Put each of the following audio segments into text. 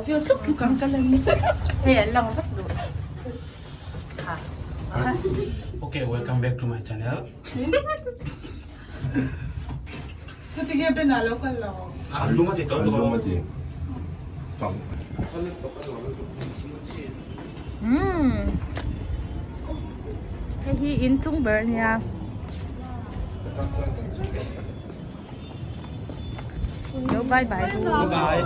viau tluk tluk ang ka la ni. Hei an lang vek duh. Okay, welcome back to my channel. Tinge Ben ah lo kal lo? An lung a ti tawh An lung a ti. Tang. Umm. Hei hi in chung ber a nia. Lo bye bye ru. Bye.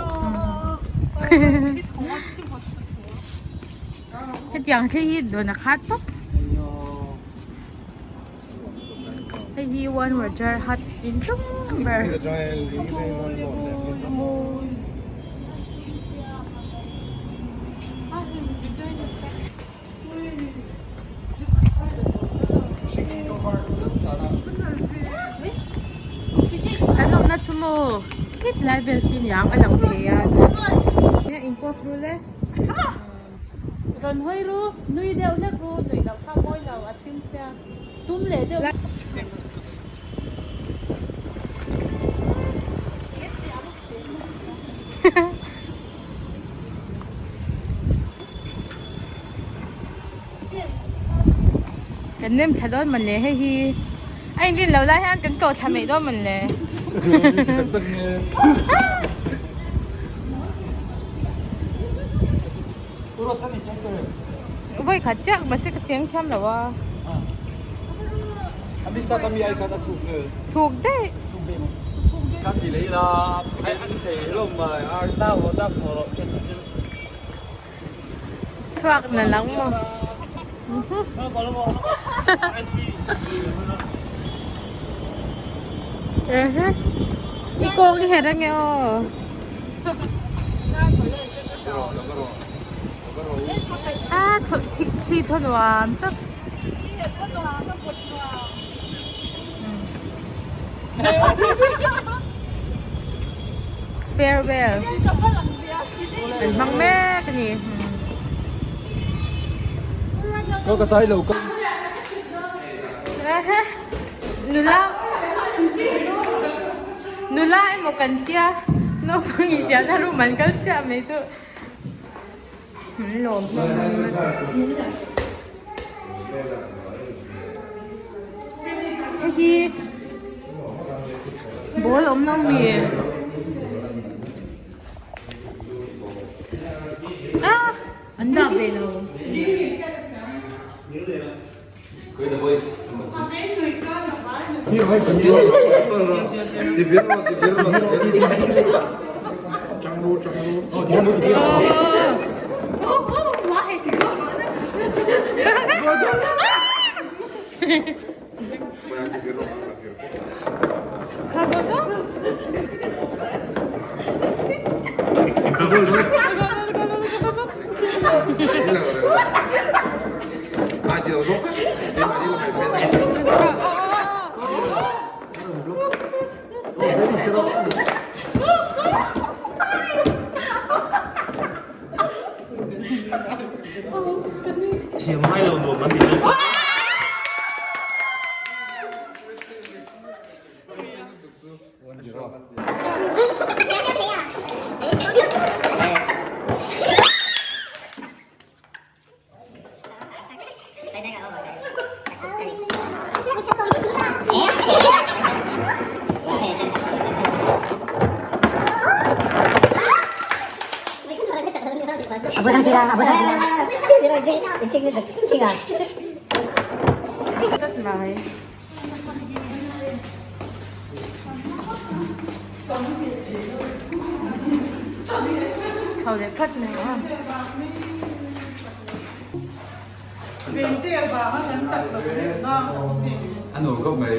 Hetiang thil hi dawn a khat tawp. Hei hi one roger hut in tlum ber. Kan awmna chu maw khit lai vel khi niang a lang thei a. In post ru le. Rawn hawi ru, nui deuh hlek ru, nui loh kha mawi lo a thim sia, tum leh deuh. Kan nem thla dawn man le hei hi a inrin lo lai hian kan tlawh thla mai dawn man le. Vawi khat chiah mahse ka cheng thiam lo a. Thuk daih. Chhuak na lang maw. I kawng i her ange aw. A thli thaw nuam tak. Farewell. An hmang mek a ni. Ka ka tai lo ka. Nula Nula emaw kan tia naupang infiamna room an kal chiah mai chu an lawm hlawm a. Hei hi ball awm lo mi ah an dah ve lo. Thiam ngai lo nuam an ti lo. Rất mời. Chho leh phat mai ang a. A nuam khawp mai.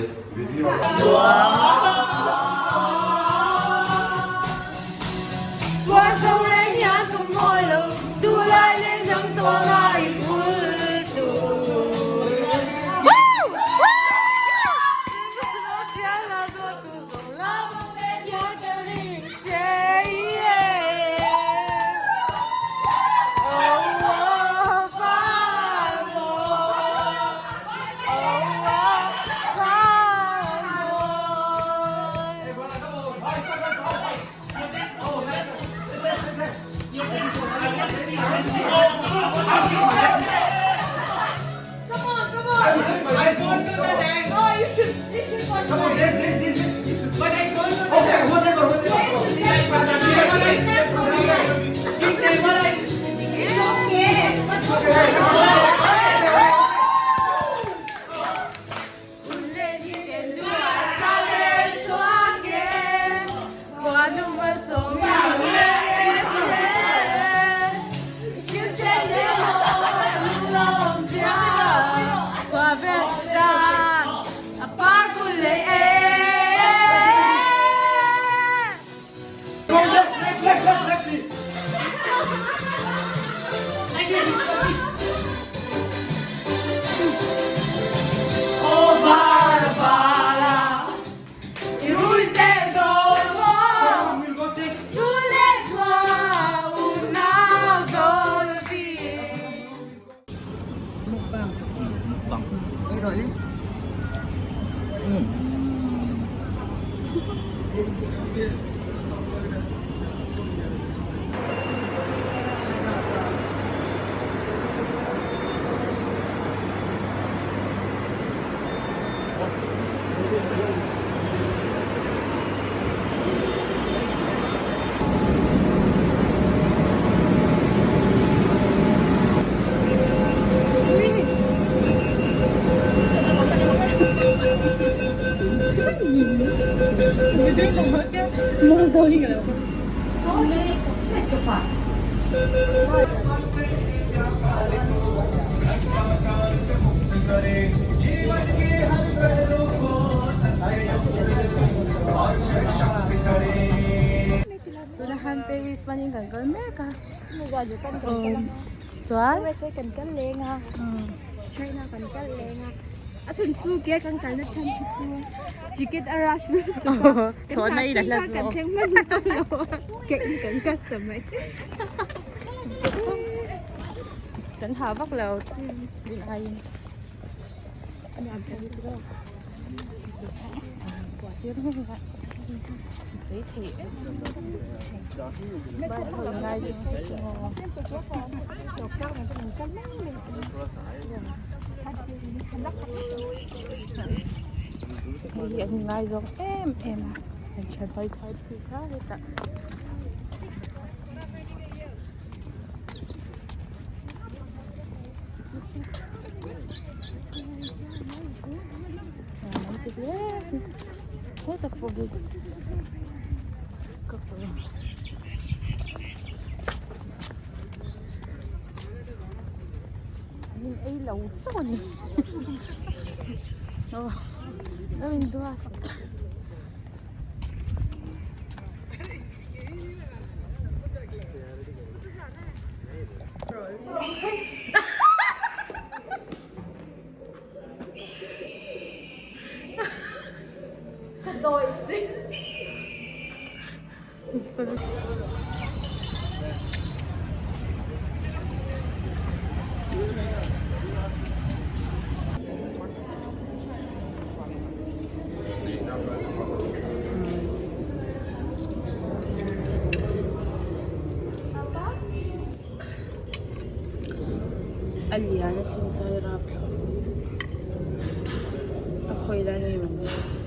Tuna khan Paris panin kan kal mek a chuan USA kan kal leng a China kan kal leng a a chhan chu ke kan kalna chhan hi chu ticket a rush lutuk a chhuah na i la hla kan thleng hman lo a ke in kan kal ta mai kan ha vak lo din aiin a nuam Paris zawk sei thei em hei hi an ngaizawng em em a an thian phai phai phei kha hetah. Hetah pawh hi couple an in ei lo chauh a ni aw lo in duat. A lian a sin sai rap thlawp a khawi lai nge maw ni.